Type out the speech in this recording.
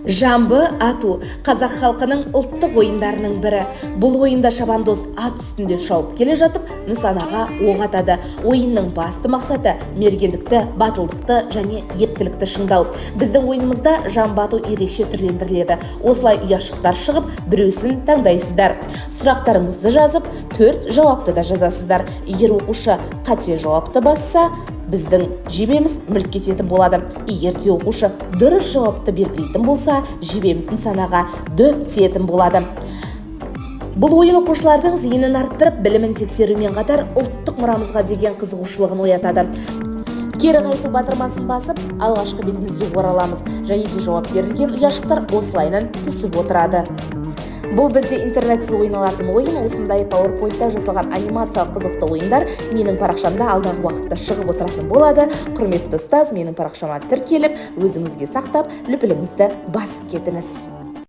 Жамбы ату – қазақ халқының ұлттық ойындарының бірі. Бұл ойында шабандоз ат үстінде шауып келе жатып, нысанаға оқ атады. Ойынның басты мақсаты – мергендікті, батылдықты және ептілікті шыңдау. Біздің ойынымызда жамбы ату ерекше түрлендіріледі. Осылай ұяшықтар шығып, біреусін таңдайсыздар. Сұрақтарыңызды жазып, төрт жауапты да жазасыздар. Егер оқушы қате жауапты басса, біздің жебеміз мүлт кететін болады. Егер де оқушы дұрыс жауапты белгілейтін болса, жебеміз нысанаға дөп тиетін болады. Бұл ойын оқушылардың зейінін арттырып, білімін тексерумен қатар, ұлттық мұрамызға деген қызығушылығын оятады. Кері қайту батырмасын басып, алғашқы бетімізге ораламыз және де жауап берілген ұяшықтар осылайынан түсіп отырады. Бұл бізде интернетсіз ойналатын ойын. Осындай PowerPoint-та жасалған анимациялық қызықты ойындар менің парақшамда алдағы уақытта шығып отыратын болады. Құрметті ұстаз, менің парақшама тіркеліп, өзіңізге сақтап, лүпіліңізді басып кетіңіз.